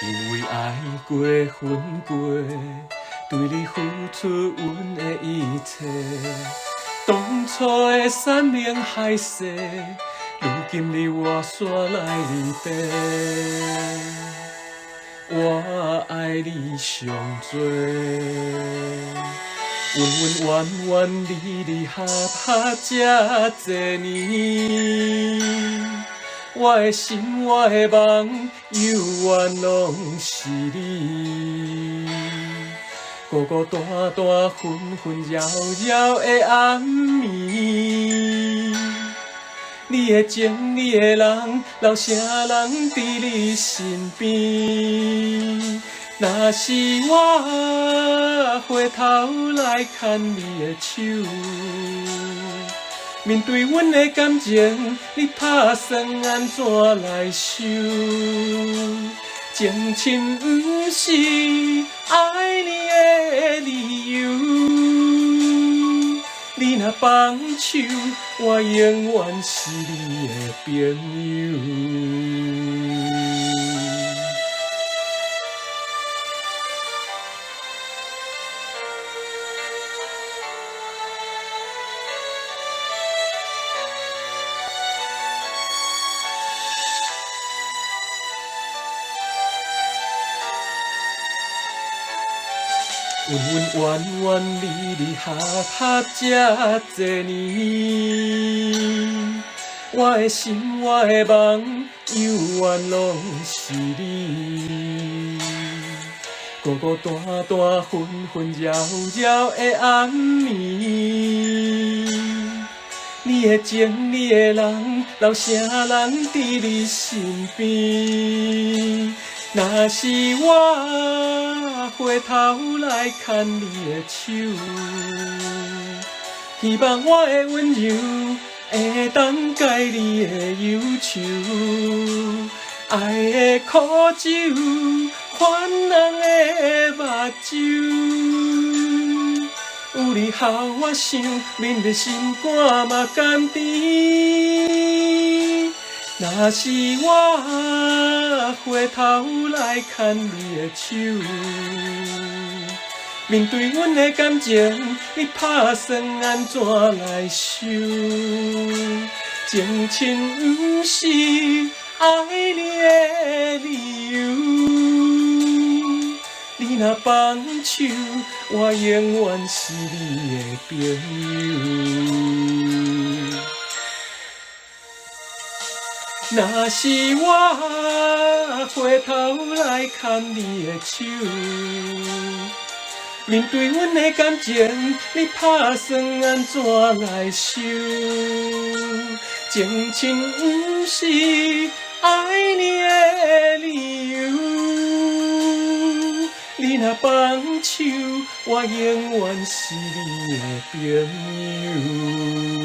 因為愛過分過，對你付出阮的一切。當初的山盟海誓，如今你我煞來離別。我愛你上濟，溫溫婉婉離離合合這濟年，我的心我的夢，猶原攏是你。孤孤單單紛紛擾擾的暗暝，你的情，你的人，留啥人佇你身邊？若是我回頭來牽你的手，面對阮的感情，你拍算按怎來收？情深毋是愛你的理由，你若放手，我永遠是你的朋友。溫溫婉婉離離合合這濟年，我的心我的夢，猶原攏是你。孤孤單單紛紛擾擾的暗暝，你的情你的人，留啥人佇你身邊？若是我回頭來牽你的手，希望我的溫柔會當解你的憂愁，愛的苦酒，煩人的目睭，有你予我想，面的心肝嘛甘甜。若是我回頭來牽你的手，面對阮的感情，你拍算按怎來收？情深毋是愛你的理由，你若放手，我永遠是你的朋友。若是我回頭來牽你的手，面對阮的感情，你拍算按怎來收？情深毋是愛你的理由，你若放手，我永遠是你的朋友。